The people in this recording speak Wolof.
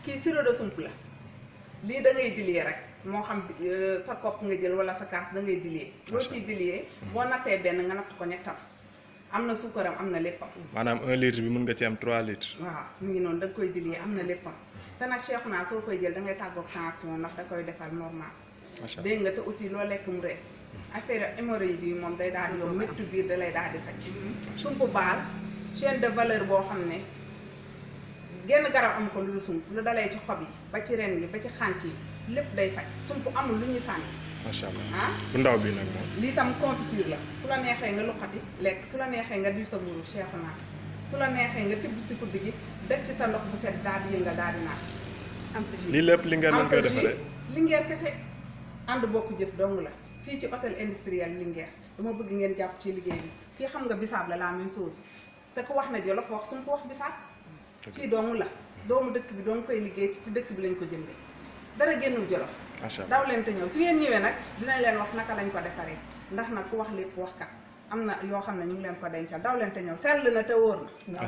kii sirop de sump la lii da ngay diluer rek moo xam sa kopp nga jël wala sa kaas da ngay diluer loo ciy diluer boo nattee benn nga natt ko ñettam am na suukaram am na léppam. maanaam 1 litre bi mën nga ci am 3 litres. waaw mu ngi noonu da nga koy diluer am na léppam te nag Cheikh naa soo koy jël da ngay tàggoog tension ndax da koy defal normal. dégg nga te aussi loo lekk mu rees affaire hémorroïde yi moom day daal di yow métti biir da lay daal di faj. sump baal chaîne de valeur boo xam ne genn garab am ko lu sump lu dalee ci xob yi ba ci ren yi ba ci xànc yi lépp day faj sump amul lu ñuy sànni. macha allah ah bu ndaw bi nag moom. lii tam confiture la su la neexee nga luqati lekk su la neexee nga diw sa mburu Cheikh naa su la neexee nga tibb si kudd gi def ci sa ndox bu set daal di yëngal daal di naan am sa jus. lii lépp Linguère lañ koy defaree Linguère kese ànd bokk jëf dong la fii ci hôtel industriel Linguère dama bëgg ngeen jàpp ci liggéey bi kii xam nga bisaab la même chose te ku wax na Jolof wax su ma ko wax bisaab fii dong la doomu dëkk bi dong koy liggéey ci dëkk bi lañ ko jëndee dara génnul Jolof. macha allah daw leen te ñëw su ngeen ñëwee nag dinañ leen wax naka lañ ko defaree ndax nag ku wax lépp wax kat am na yoo xam ne ñu ngi leen ko dencal daw leen te ñëw sell na te wóor na.